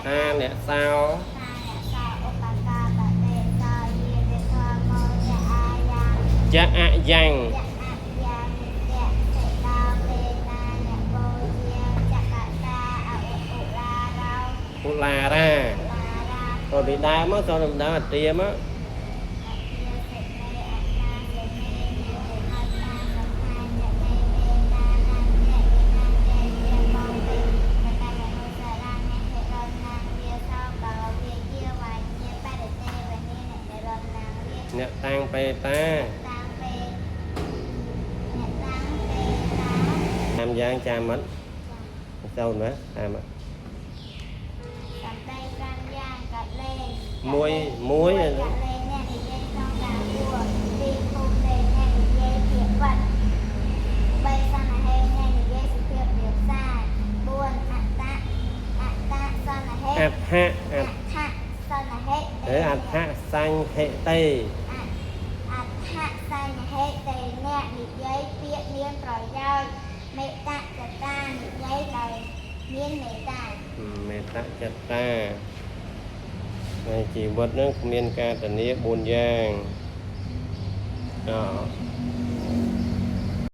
តាអ្នកសោ តាអ្នកសោឧបកាបតេសោយាទេធម្មោយៈអាយ៉ាង យៈអយ៉ាង យៈអយ៉ាងនិយៈសេតោទេតាអ្នកបូជាចកតាអឧឧលារោ ឧឡារា លារា ចូលពីដើមមកចូលពីដើមអាទាមក អតិសេមេអណាសេមេនិហតាសខាចមេមេតានញ្ញវិណាចេជាបងទេកតយនុសារាមេហេរណាងវាសោបវេជាវាញាបរិទេវនីនិរណាងវា អ្នកតាំងបេតា តាំងពេអ្នកតាំងពេតា តាមយ៉ាងចាំអត់ចូលណាតាមអត់ សំដី5យ៉ាងកាត់លេង មួយមួយ កាត់លេងអ្នកនិយាយក្នុងការគួរពីរភូមិលេងអ្នកនិយាយពាក្យវត្តបីសន្និហេអ្នកនិយាយសុភាពរៀបសារ4អត្តអត្តសន្និហេ អដ្ឋៈអ អដ្ឋសន្និហេ ដ្ឋអដ្ឋសញ្ហិតេ អដ្ឋសន្និហេតេអ្នកនិយាយពាក្យមានប្រយោជន៍មេត្តាចតានិយាយដោយមានមេត្តា មេត្តាចត្តាในជីវិតនឹងគ្មានការធានា4យ៉ាងអ